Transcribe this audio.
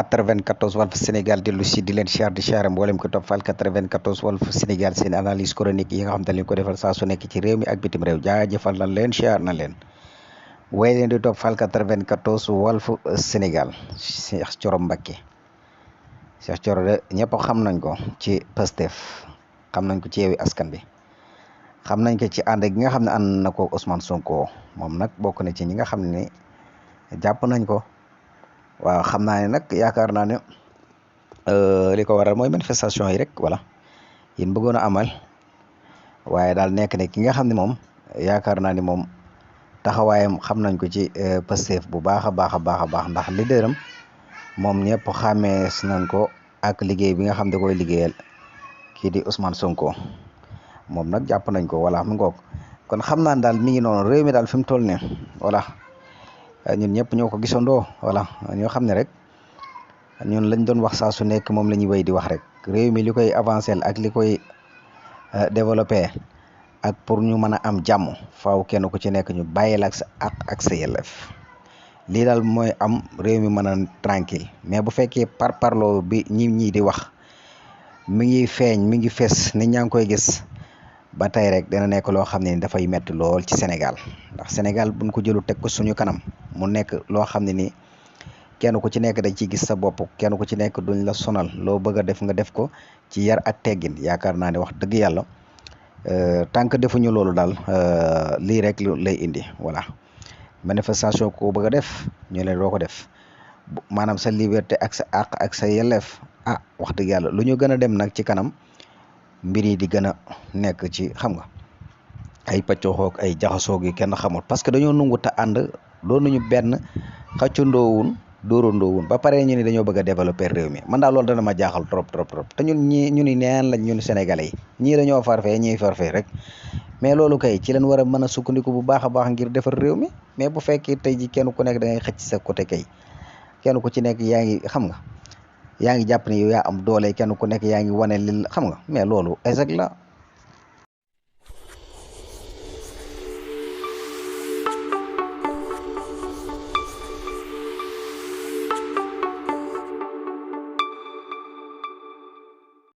94 Walf Sénégal dellu si di leen siyaar di siyaare mboolem ko toppal 94 Walf Sénégal seen analyse chronique yi nga xam te leen ko defal saa su nekk ci réew mi ak bitim réew jaajëfal na leen siyaar na leen way leen di toppal 94 Walf Sénégal. Cheikh Thioro Mbacké Cheikh Thioro de ñëpp xam nañ ko ci Pastef, xam nañ ko ci Yewwi Askan Wi, xam nañ ko ci ànd gi nga xam ne ànd na ko Ousmane Sonko. moom nag bokk na ci ñi nga xam ne jàpp nañ ko. waaw xam naa ne nag yaakaar naa ne li ko waral mooy manifestation yi rek voilà yéen bëggoon a amal waaye daal nekk ne ki nga xam ne moom yaakaar naa ni moom taxawaayam xam nañ ko ci Pastef bu baax a baax a baax a baax ndax leader am moom ñëpp xàmmees nañ ko ak liggéey bi nga xam ne koy liggéeyal kii di Ousmane Sonko. moom nag jàpp nañ ko voilà mu ngoog kon xam naa daal mi ngi noonu réew mi daal fi mu toll ne voilà ñun ñëpp ñoo ko gisandoo voilà ñoo xam ne rek ñun lañ doon wax saa su nekk moom la ñuy wéy di wax rek réew mi li koy avancé ak li koy développé ak pour ñu mën a am jàmm faaw kenn ku ci nekk ñu bàyyil ak sa ak sa yelleef lii daal mooy am réew mi mën a tranquille mais bu fekkee parloo bi ñi di wax mi ngi feeñ mi ngi fes nit ñaa ngi koy gis ba tey rek dina nekk loo xam ne ni dafay metti lool ci Sénégal ndax Sénégal buñ ko jëlu teg ko suñu kanam mu nekk loo xam ne ni kenn ku ci nekk dañ ciy gis sa bopp kenn ku ci nekk duñ la sonal loo bëgg a def nga def ko ci yar ak teggin yaakaar naa ne wax dëgg yàlla tant que defuñu loolu daal lii rek lay indi voilà manifestation ko bëgg a def ñu leen doo ko def maanaam sa liberté ak sa àq ak sa yelleef wax dëgg yàlla lu ñu gën a dem nag ci kanam mbir yi di gën a nekk ci xam nga ay pàccoxoog ay jaxasoog yu kenn xamul parce que dañoo nungu te ànd doon nañu benn xëccandoowun dóorandoowun ba pare ñu ni dañoo bëgg a développer réew mi man daal loolu dana ma jaaxal trop te ñun ñu ni neen lañ ñun sénégalais yi ñii dañoo farfee ñiy farfee rek mais loolu kay ci leen war a mën a sukkandiku bu baax a baax ngir defar réew mi mais bu fekkee tey ji kenn ku nekk da ngay xëcc sa côté kay kenn ku ci nekk yaa ngi xam nga yaa ngi jàpp ne yow yaa am doole kenn ku nekk yaa ngi wane li xam nga mais loolu échec la